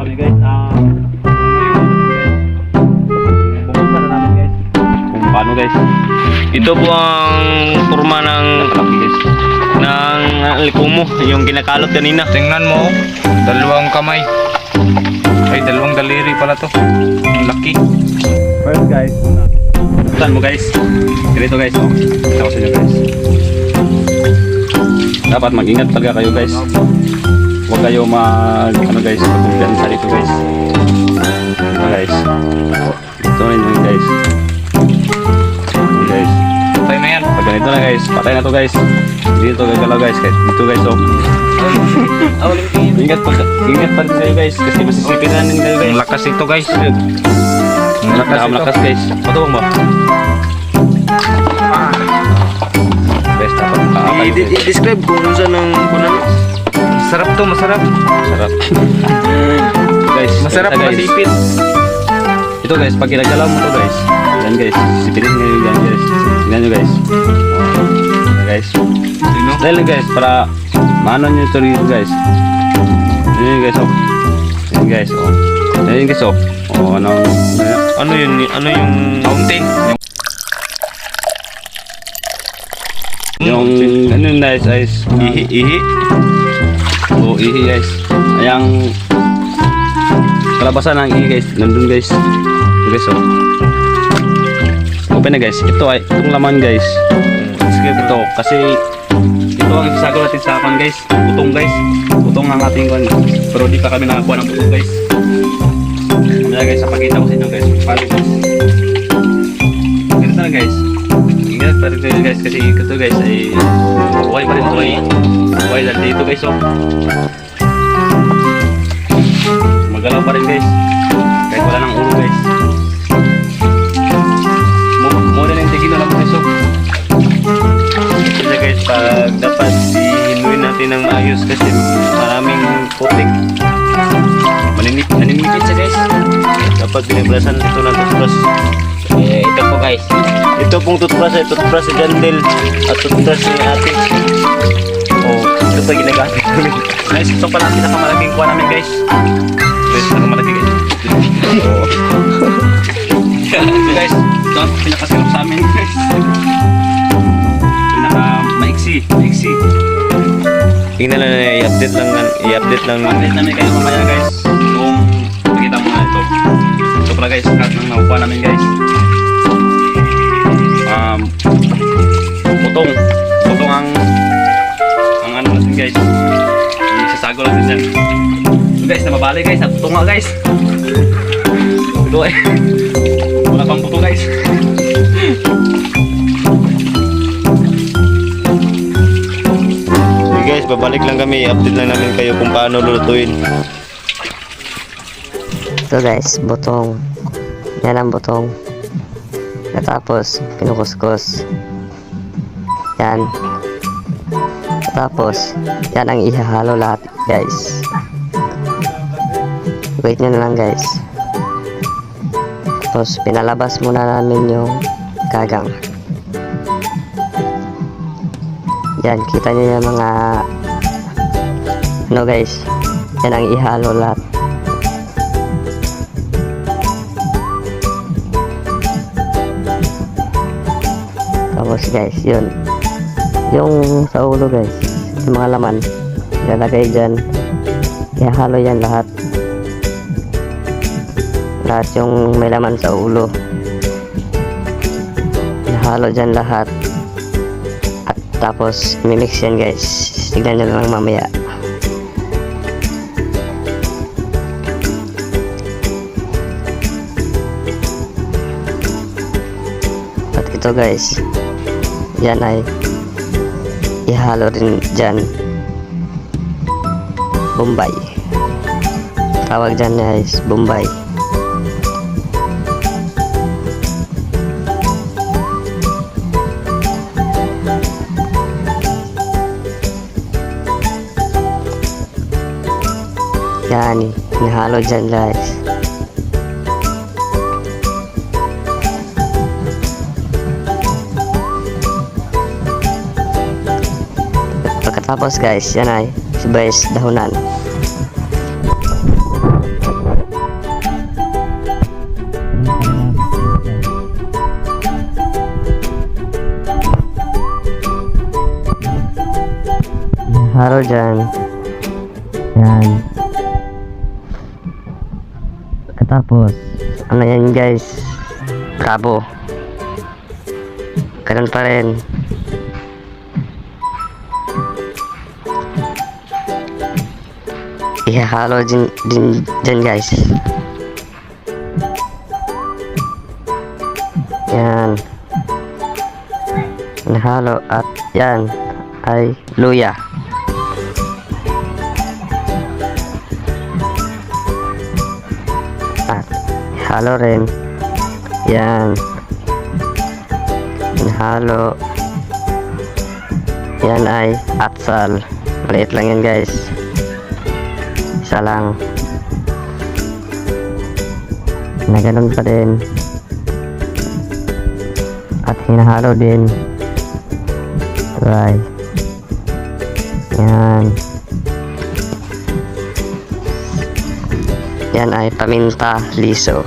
Kami, guys. Pumunta na namin, guys. Kung paano, guys. Ito po ang kurma ng Malaki, guys. Ng likumo, yung kinakalot kanina. Tingnan mo, oh. Dalawang kamay. Ay, dalawang daliri pala to. Ang laki. First, guys, saan mo, guys? Ganito, guys, oh. Kita ko sa inyo, guys. Dapat mag-ingat talaga kayo, guys. Huwag kayo mag ano, guys, magkumpiyansa dito, guys. Ito, guys. Oh, ito rin yun, guys. Ito, guys. Patay na yan. Pag ganito na, guys, patay na to, guys. Hindi ito gagalaw, guys, kahit dito, guys, oh. Ingat pa rin kayo, guys, kasi masisipin na rin kayo, guys. Ang lakas ito, guys. Ang lakas ito. Malakas, guys. Patawang ba? Guys, dapat makaakay, guys. I-describe kung saan ang kunan. Masarap to, masarap. Masarap. Guys, Masarap ganito, guys. masipit. Ito, guys, pag ginagalaw mo to, guys. Yan, guys, sipilin nyo yan, guys. Tingnan nyo, guys. Yan, guys. Sino? Dahil, guys, para maano nyo ito rito, guys. Yan, guys, oh. Yan, guys, oh. Yan, guys, oh. Oh, ano, ano, Ano yun? Ano yung Fountain. Yung, ano yun, guys, guys. Ihi ihi? Oh, ihi, guys. Ayang kalabasan ng ihi, guys. Nandun, guys. Ito, guys, oh. Open na, guys. Ito ay itong laman, guys. Ito kasi ito ang isasago natin sa kan, guys. Putong, guys. Putong ang ating kan. Pero di pa kami nakakuha ng putong, guys. Kaya, guys, napakita ko sa inyo, guys. Paano, guys. Ganito na, guys. Ingat pa rin kayo, guys, kasi ito, guys, ay buhay pa rin ito eh. Buhay lang dito, guys, oh. Magalaw pa rin, guys. Kahit wala ng ulo, guys. Muna na yung tigil na lang, guys, oh. Kasi, guys, pag dapat hinuin natin ng maayos kasi maraming putik. Naninipit siya, guys. Dapat binibrasan ito ng toothbrush. Eh, ito po, guys. Ito pong toothbrush ay toothbrush ni Jandel at toothbrush ni ate. Oh, ito pa ginagamit namin. Guys, ito pala ang pinakamalaking kuha namin, guys. Guys, pinakamalaki, guys. Oh. Guys, ito ang pinakasarap sa amin, guys. Pinaka maiksi, maiksi. Tingnan lang na i-update lang. Update namin kayo mamaya, guys. Kung makita mo na ito. Ito pala, guys, lahat ng nakuha namin, guys. Putong. Putong ang ano natin, guys. Isasago natin yan. So, guys, nababali, guys. Natuto nga, guys. Ito eh. Wala pang puto, guys. Okay, guys, babalik lang kami, i-update lang namin kayo kung paano lulutuin. Ito, guys, butong. Yan ang butong. Natapos, kinukuskus. Yan. Tapos, yan ang ihahalo lahat, guys. Wait nyo na lang, guys. Tapos, pinalabas muna namin yung gagang. Yan, kita nyo yung mga ano, guys. Yan ang ihalo lahat. Tapos, guys, yun. Yung sa ulo, guys, yung mga laman, ilalagay dyan. Ihalo yan lahat. Lahat yung may laman sa ulo. Ihalo dyan lahat. At tapos, mimix yan, guys. Tignan nyo na lang mamaya. At ito, guys, yan ay ihalo rin dyan. Bombay. Tawag dyan, guys, Bombay. Yan, ihalo dyan, guys. Pagkatapos, guys, yan ay si Bryce dahunan. Halo dyan. Yan. Katapos, ano yan, guys? Rabo. Ganun pa rin. Ihahalo din dyan, guys. Yan. Nahalo at yan ay luya. At halo rin. Yan. Halo. Yan ay atsal. Maliit lang yan, guys. Isa lang. Na ganun pa din. At hinahalo din. Try. Yan. Yan ay paminta liso.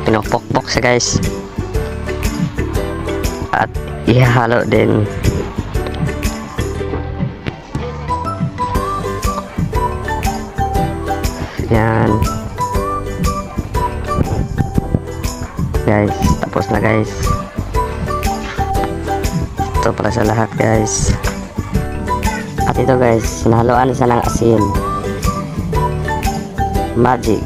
Pinupokpok siya, guys. At ihahalo din. Yan. Guys, tapos na, guys. Ito pala sa lahat, guys. At ito, guys, sinahaluan siya ng asin. Magic.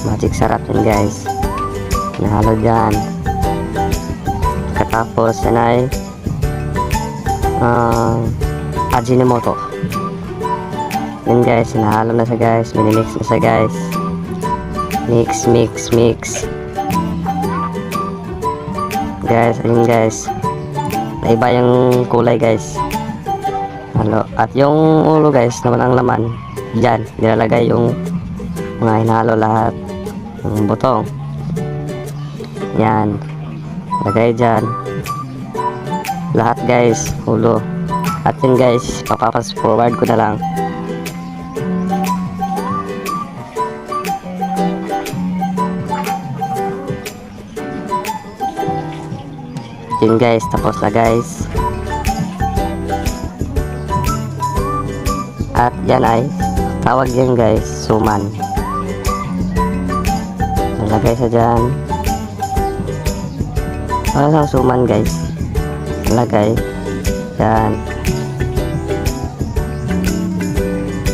Magic sarap yan, guys. Nahalo dyan. Katapos yan ay Ajinomoto. Yan, guys, sinahalo na siya, guys. Minimix na siya, guys. Mix, mix, mix. Guys, ayun, guys. Naiba yung kulay, guys. Halo. At yung ulo, guys, na walang laman, dyan, nilalagay yung mga hinalo lahat. Yung butong. Yan. Lagay dyan. Lahat, guys, ulo. At yun, guys, papapas forward ko na lang. Yun, guys, tapos na, guys. At yan ay, tawag yan, guys, suman. Nalagay sa dyan. Para sa suman, guys. Nalagay. Yan.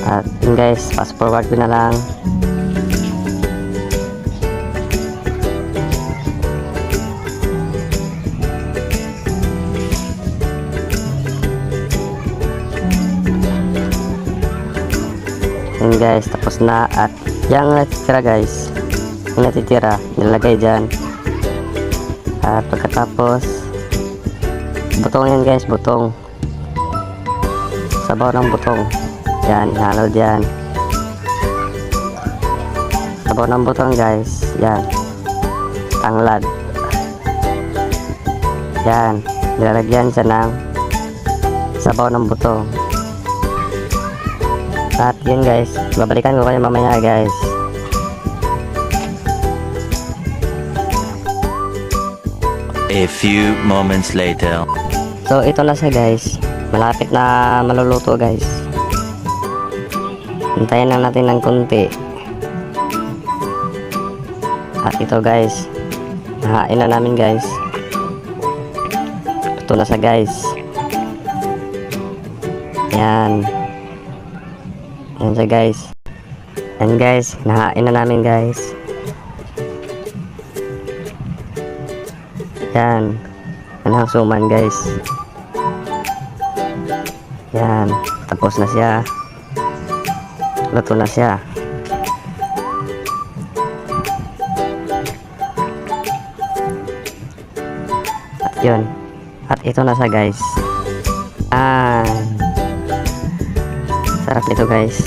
At yun, guys, fast forward ko na lang. Yun, guys, tapos na at yung natitira, guys, yung natitira, nilagay dyan. At pagkatapos, butong yan, guys, butong. Sabaw ng butong. Yan, ihalo dyan. Sabaw ng butong, guys, yan. Tanglad. Yan, nilalagyan siya ng sabaw ng butong. At yun, guys, babalikan ko kayo mamaya, guys. A few moments later. So ito na siya, guys. Malapit na maluluto, guys. Hintayin lang natin ng konti. At ito, guys, nahain na namin, guys. Ito na siya, guys. Yan. Yan siya, guys. Yan, guys, nahain na namin, guys. Yan. Yan ang suman, guys. Yan. Tapos na siya. Luto na siya. At yun. At ito na siya, guys. Ah. Sarap nito, guys.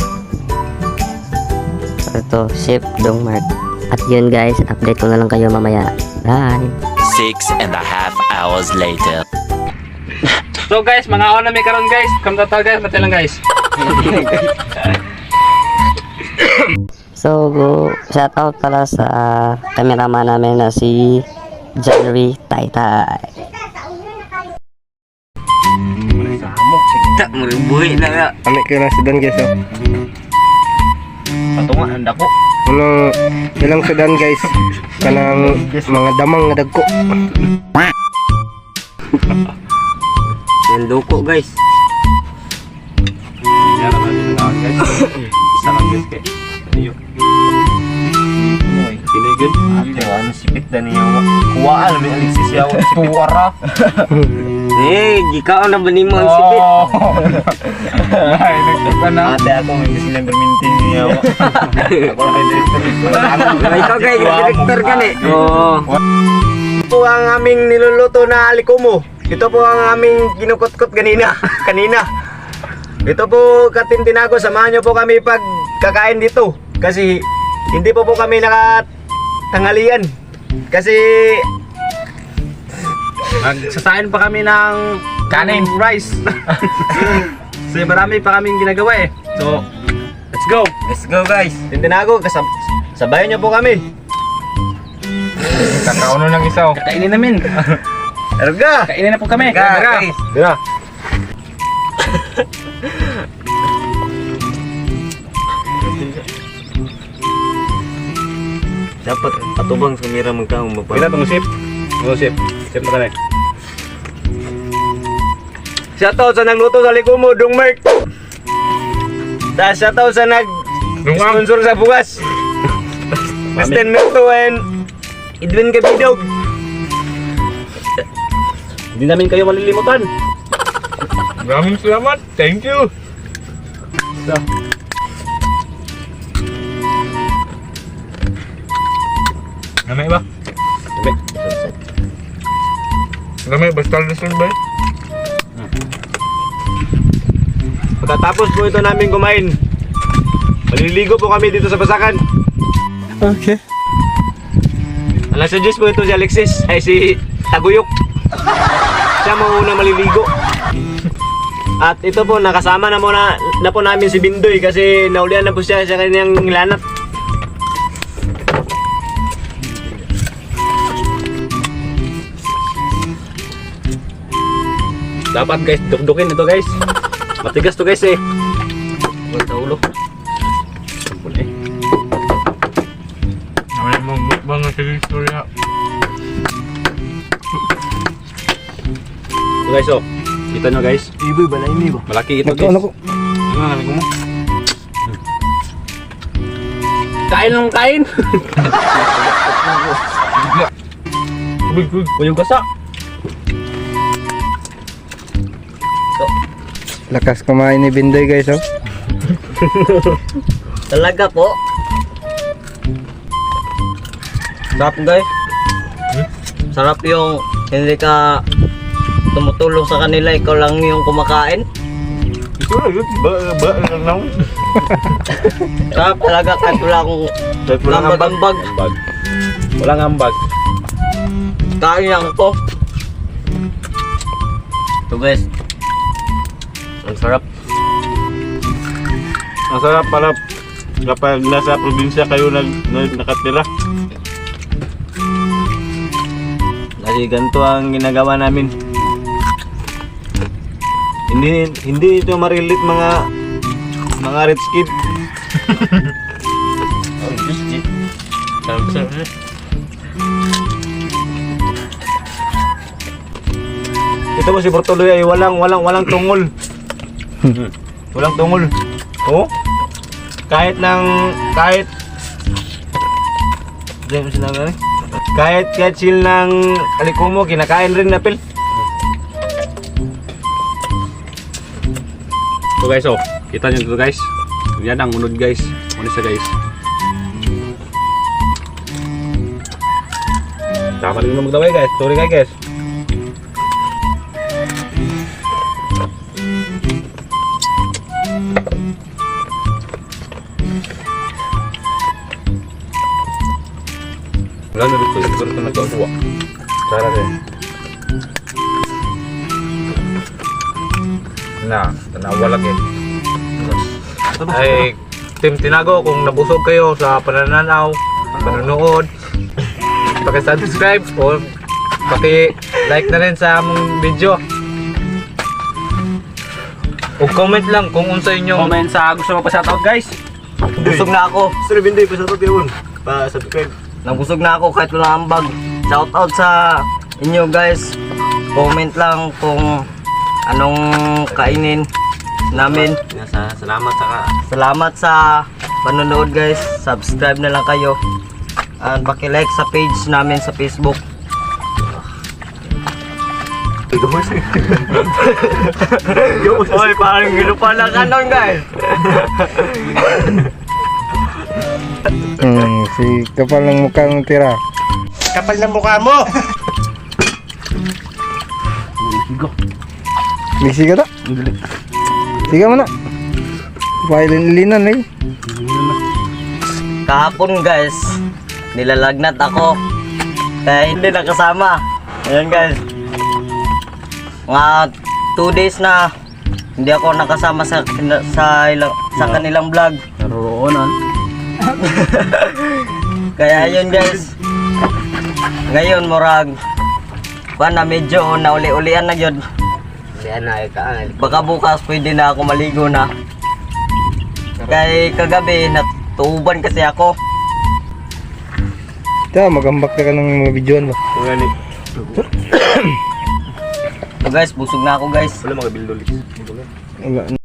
Ito, Chef Dong Mart. At yun, guys, update ko na lang kayo mamaya. Bye! 6.5 hours later. So guys, mga na may karon, guys. Come total, guys, matay lang, guys. So, go, shout out pala sa cameraman namin na si January Taytay. Tak buhi na nga. Ami kayo ng sudan, guys, oh. Patunga, handa ko. Ano, ilang sudan, guys. Kanang mga damang nga dagko. Yan duko, guys. Yan ang aming nangawan, guys. Isa lang, guys, kay. Iyo. Pinoy good. Ate, ano sipit na niya. Kuwaan, may Alexis yaw. Tuwara. Eh, gikaon na ba nimo ang sipit? Oh. Ay, nagtuka na. Ate, ako may gusto ng berminting niya. Ako lang may director. Ikaw kay director ka ni. Oo. Po ang aming niluluto na alikomo. Ito po ang aming kinukutkot ganina. Kanina. Ito po, Katintinago, samahan niyo po kami pag kakain dito. Kasi hindi po kami nakatanghalian. Kasi Magsasain pa kami ng kanin rice. Kasi marami pa kaming ginagawa eh. So, let's go. Let's go, guys. Tintinago, sabayan niyo po kami. Kakauno ng isa, oh. Kainin namin. Erga! Kainin na po kami. Ga, guys. Dira. Dapat atubang sa mira magkaong Pila tong sip? Tong sip. Sip na kami. Shoutout sa nagluto sa Likumo, Dong Merk. Tapos shoutout sa nag sponsor sa bugas. Kristen Merto and Edwin Cabidog. Hindi namin kayo malilimutan. Maraming salamat. Thank you. So, Lamay ba? Lamay. Lamay, basta listen ba? Pagkatapos po ito namin kumain, maliligo po kami dito sa Basakan. Okay. Ang nasuggest po ito si Alexis, ay si Taguyok. Siya mauna maliligo. At ito po, nakasama na muna na po namin si Bindoy kasi naulian na po siya sa kanyang lanat. Dapat, guys, dukdukin ito, guys. Matigas to, guys, eh. Sa ulo. Sampol eh. May mukbang na sige istorya. Ito, guys, oh. Kita nyo, guys. Iboy, balay ni ba? Malaki ito, guys. Ano nga mo? Kain lang kain. Good, good. Kuyog kasa. Lakas kumain ni Bindoy, guys, oh. Talaga po. Sarap, guys. Sarap yung hindi ka tumutulong sa kanila, ikaw lang yung kumakain. Sarap talaga kahit wala akong ambag-ambag. Ambag. Walang ambag. Kain lang ko. Ito, guys. Ang sarap. Ang sarap pala kapag nasa probinsya kayo nakatira. Kasi ganito ang ginagawa namin. Hindi hindi ito marilit mga rich kid. Ito po si Bortoloy ay walang walang walang tungol. Walang tungol. Oh. Kahit ng kahit hindi mo sinabi eh. Kahit kahit seal ng alikumo kinakain rin na pil. So guys, oh. Kita nyo ito, guys. Yan ang unod, guys. Ano siya, guys. Tama rin mo magdaway, guys. Sorry kayo, guys. Wala na dito. Siguro ito nagkakuha. Tara rin. Na, tanawa lagi. Ay, Team Tinago, kung nabusog kayo sa panananaw, panonood, paki-subscribe o Paki like na rin sa among video. O comment lang kung unsa inyong Comment sa gusto mo pa shoutout, guys. Busog na ako. Sir Bindoy, pa sa to yun. Pa subscribe. Nabusog na ako kahit wala ambag. Shout out sa inyo, guys. Comment lang kung anong kainin namin. Nasa salamat sa ka. Salamat sa panonood, guys. Subscribe na lang kayo. And paki-like sa page namin sa Facebook. Oy, parang gino pa lang kanon, guys. Si kapal ng mukhang tira. Kapal ng mukha mo! Mixi ka ta? Sige mo na. Pailin-ilinan eh. Kahapon, guys, nilalagnat ako. Kaya hindi nakasama. Ayan, guys. Mga 2 days na hindi ako nakasama sa kanilang vlog. Naroroonan. Kaya ayun, guys. Ngayon murag kuan na, medyo nauli-ulian na gyud. Baka bukas pwede na ako maligo na. Kay kagabi natuuban kasi ako. Ta, magambak na ka ng mga videoan ba? So guys, busog na ako, guys. Wala mga bildol. Wala.